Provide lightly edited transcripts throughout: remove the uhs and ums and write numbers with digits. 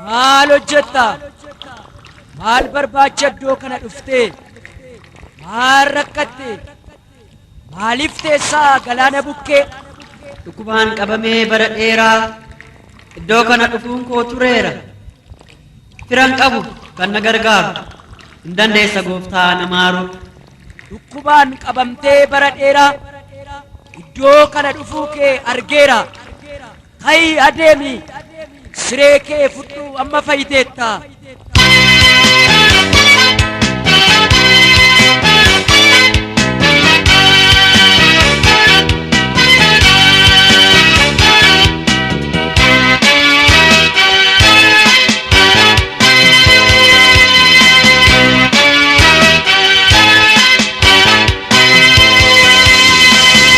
Maal hojjetta? Maal barbaacha iddoo kana dhuftee? Maal rakkatte? Maaliif teessaa galaana bukkee? Dhukkubaan qabamee bara dheeraa iddoo kana dhufuun koo tureera. Firan qabu kan na gargaaru hin dandeessa gooftaa na maaruu. Dhukkubaan qabamtee bara dheeraa iddoo kana dhufuu kee argeera. Ka'i adeemi, siree kee fudhu, amma fayyiteetta.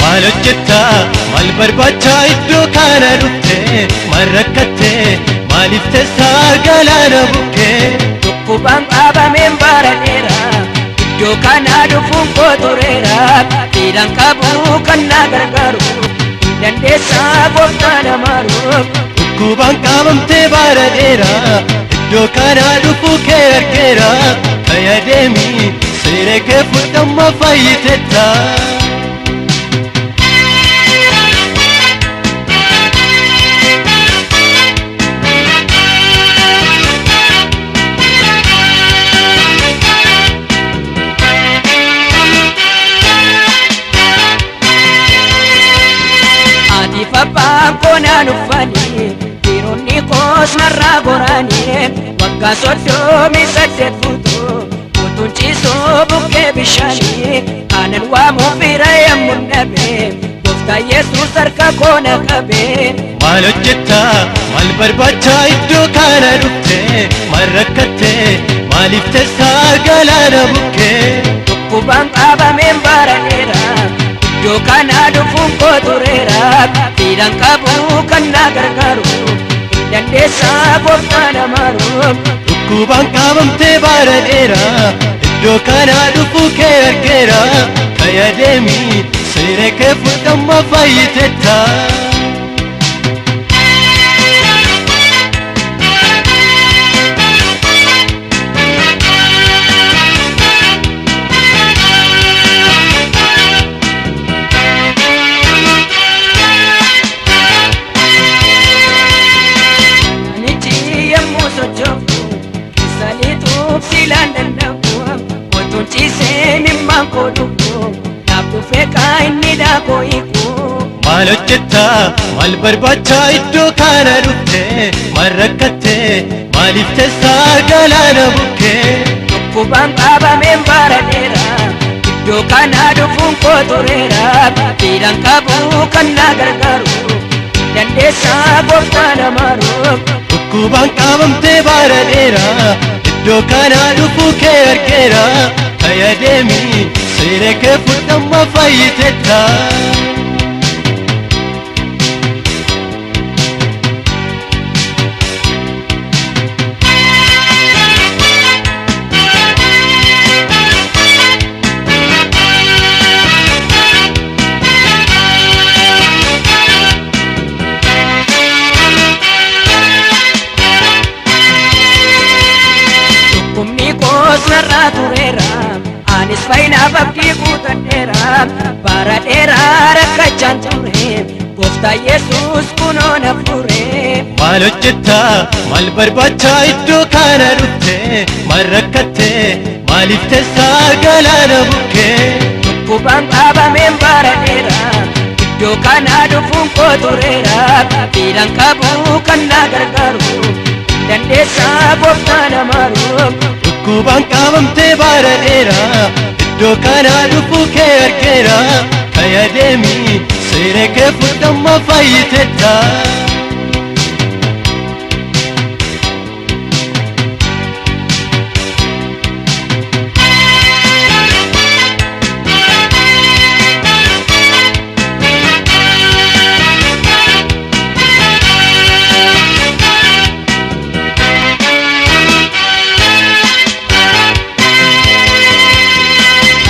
Maal hojjetta? Maal barbaacha iddoo kana dhufte? Maal rakkatte? Maaliif teessaa galaana bukkee? Dhukkubaan qabameen bara dheeraa iddoo kana dhufuun koo tureera. Fiiran qabu kan na gargaaru, hin dandeessaa gooftaa na maaru. Dhukkubaan qabamtee bara dheeraa iddoo kana dhufuu kee argeera. Ka'i adeemi, siree kee fudhu, amma fayyiteetta. Haatiif abbaan koo naan uffanii, dhiironni koos narraa goranii, waggaa 38 guutuu utuun ciisuu bukkee bishaanii, aanan waamuu fira yemmuu dhabe, gooftaa Yesuus harka koo na qabe. Maal hojjetta? Maal barbaacha iddoo kana dhufte? Maal rakkatte? Maaliif teessaa galaana bukkee? Dhukkubaan qabameen bara dheeraa iddoo kana dhufuun koo tureera. Fiiran qabu kan na gargaaru, hin dandeessaa gooftaa na maaru. Dhukkubaan qabamtee bara dheeraa iddoo kana dhufuu kee argeera. Ka'i adeemi, siree kee fudhu, amma fayyiteetta. Anichi yemmuu socho'u keessaniituuf silaan danda'u, otuun ciisee mimmaan koo dhugu, naaf dhufee kaa inni daakoo hiiku. Maal hojjetta? Maal barbaacha iddoo kana dhufte? Maal rakkatte? Maaliif teessaa galaana bukkee? Dhukkubaan qabameen bara dheeraa iddoo kana dhufuun koo tureera. Fiiran qabu kan na gargaaru, hin dandeessaa gooftaa na maaru. Dhukkubaan qabamtee bara dheeraa iddoo kana dhufuu kee argeera. Ka'i adeemi, siree kee fudhu, amma fayyiteetta. Dhukkubni koos narraa tureera, anis fayyinaaf abdii guutadheera. Bara dheeraa rakkachaan ture, gooftaa Yesuus kunoo na fure. Maal hojjetta? Maal barbaacha iddoo kana dhufte? Maal rakkatte? Maaliif teessaa galaana bukkee? Dhukkubaan qabameen bara dheeraa iddoo kana dhufuun koo tureera. Fiiran qabu kan na gargaaru, hin dandeessaa gooftaa na maaru. Dhukkubaan qabamtee bara dheeraa iddoo kana dhufuu kee argeera. Ka'i adeemi, siree kee fudhu, amma fayyiteetta.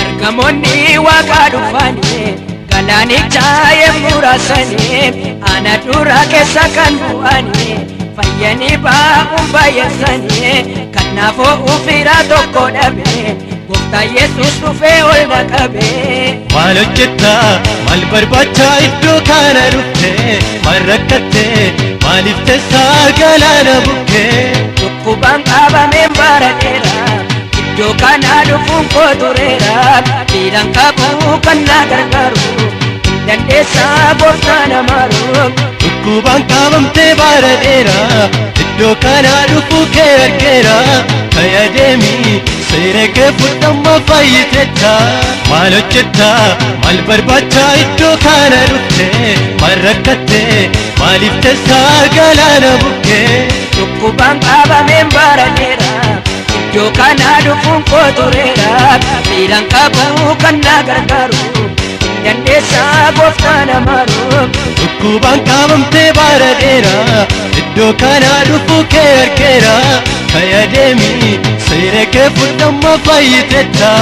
Ergamoonni waaqaa dhufanii galaanicha yemmuu raasanii, ana dura keessa kan bu'anii Fayyanii baa'uun baay'asanii kanaafoo ufiraa tokko dhabe gooftaa Yesuus dhufee ol na qabe. Maal hojjetta maal barbaacha iddoo kana dhufte maal rakkatte maaliif teessaa galaana bukkee. Dhukkubaan qabameen bara dheeraa iddoo kana dhufuun koo tureera miidhaan qabu kan na gargaaru dandeessaa gooftaa namaaru. Dhukkubaan qabamtee bara dheeraa iddoo kana dhufuu kee argeera fayyademi seera kee fudhamma fayyitetta. Maal hojjetta maal barbaacha iddoo kana dhufte maal rakkatte maaliif teessaa galaana bukkee. Dhukkubaan qabameen bara dheeraa iddoo kana dhufuun koo tureera miidhaan qabu kan na gargaaru dandeessaa gooftaa namaaru. Dhukkubaan qabamtee bara dheeraa iddoo kana dhufuu kee argeera fayyademi seera kee fudhamma fayyitetta.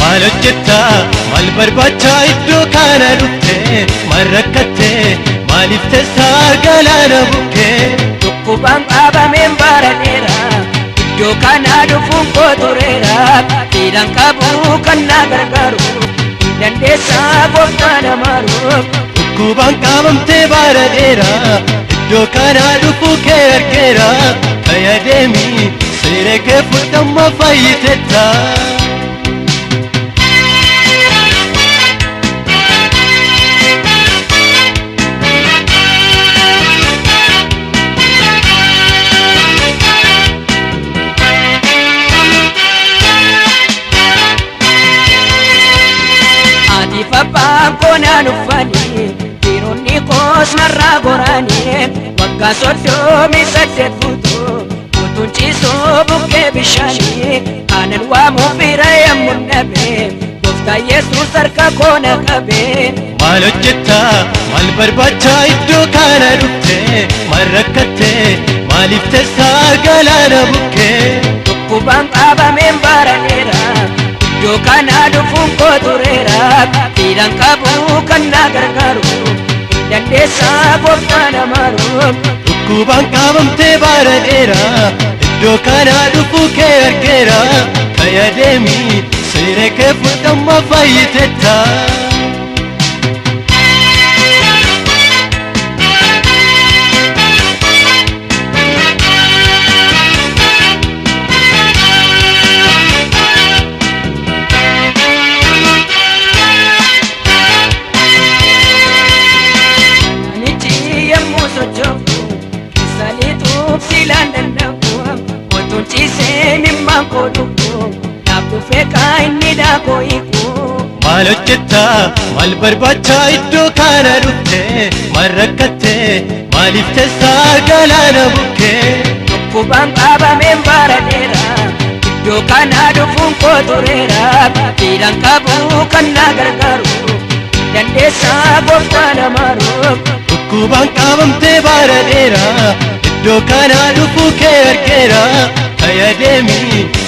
Maal hojjetta maal barbaacha iddoo kana dhufte maal rakkatte maaliif teessaa galaana bukkee. Dhukkubaan qabameen bara dheeraa iddoo kana dhufuun koo tureera miidhaan qabu kan na gargaaru dandeessaa gooftaa namaaru. Dhukkubaan qabamtee bara dheeraa iddoo kana dhufuu kee argeera fayyademi seera kee fudhamma fayyitetta. Haatiif abbaan koo naan uffanii dhiironni koos narraa goranii waggaa 38 guutuu utuun ciisuu bukkee bishaanii aanan waamuu bira yemmuu dhabe gooftaa Yesuus harka koo na qabe. Maal hojjetta maal barbaacha iddoo kana dhufte maal rakkatte maaliif teessaa galaana bukkee. Dhukkubaan qabameen bara dheeraa iddoo kana dhufuun koo tureera miidhaan qabu kan na gargaaru dandeessaa gooftaa namaaru. Dhukkubaan qabamtee bara dheeraa iddoo kana dhufuu kee argeera fayyademi seera kee fudhamma fayyitetta. Anichi yemmuu socho'u keessa lixuuf silaan danda'u otuun ciisee mimmaan koo dhugu naaf dhufee kaa inni daakoo hiiku. Maal hojjetta maal barbaacha iddoo kana dhufte maal rakkatte maaliif teessaa galaana bukkee. Dhukkubaan qabameen bara dheeraa iddoo kana dhufuun koo tureera miidhaan qabu kan na gargaaru dandeessaa gooftaa namaaru. Dhukkubaan qabamtee bara dheeraa iddoo kana dhufuu kee argeera fayyademi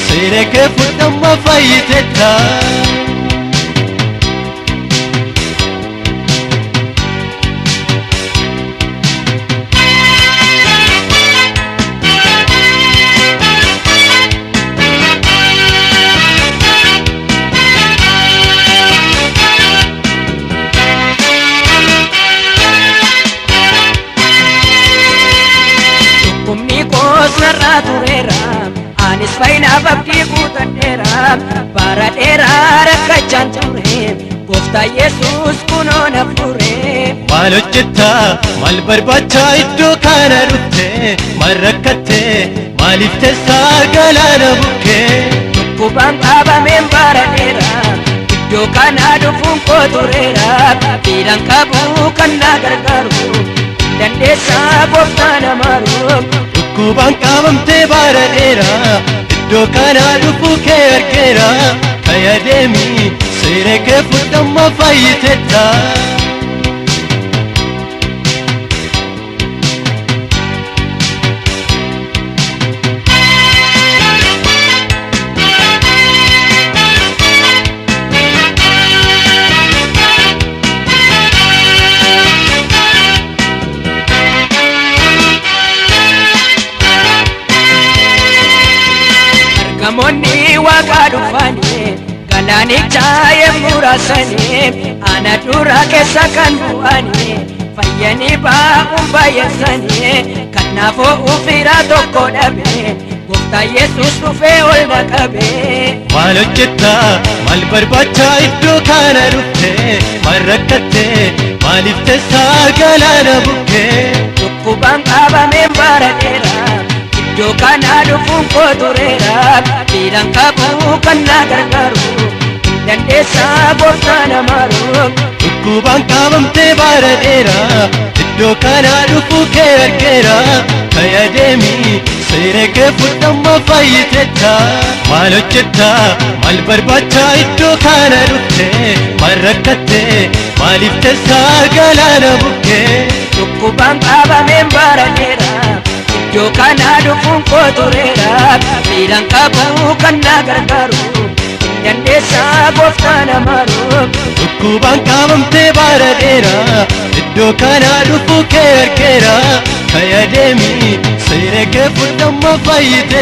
seera kee fudhamma fayyitetta. Dhukkubni koos narraa tureera anis fayyinaaf abdii guutadheera bara dheeraa rakkachaan ture gooftaa Yesuus kunoo na fure. Maal hojjetta maal barbaacha iddoo kana dhufte maal rakkatte maaliif teessaa galaana bukkee. Dhukkubaan qabameen bara bara dheeraa iddoo kana dhufuun koo tureera fiiran qabu kan na gargaaru dandeessaa gooftaa namaaru. Dhukkubaan qabamtee bara dheeraa iddoo kana dhufuu kee argeera kaya deemi seera kee fudhamma fayyiteetta. Ergamoonni waaqaa dhufanii galaanicha yemmuu raasanii ana dura keessa kan bu'anii fayyanii baa'uun baay'isanii kanaafuu ufira tokko dhabe gooftaa Yesuus dhufee ol na qabe. Maal hojjetta maal barbaacha iddoo kana dhufte maal rakkatte maaliif teessaa galaana bukkee. Dhukkubaan qabameen bara dheeraa iddoo kana dhufuun koo tureera fiiran qabu kan na gargaaru dandeessaa gooftaa namaaru. Dhukkubaan qabamtee bara dheeraa iddoo kana dhufuu kee argeera kaya deemi seera kee fudhamma fayyiteetta. Maal hojjetta maal barbaacha iddoo kana dhufte maal rakkatte maaliif teessaa galaana bukkee. Dhukkubaan qabameen bara dheeraa iddoo kana dhufuun koo tureera fiiran qabu kan na gargaaru dandeessaa gooftaa namaaru. Dhukkubaan qabamtee bara dheeraa iddoo kana dhufuu kee argeera kaya deemi seera kee fudhamma fayyite.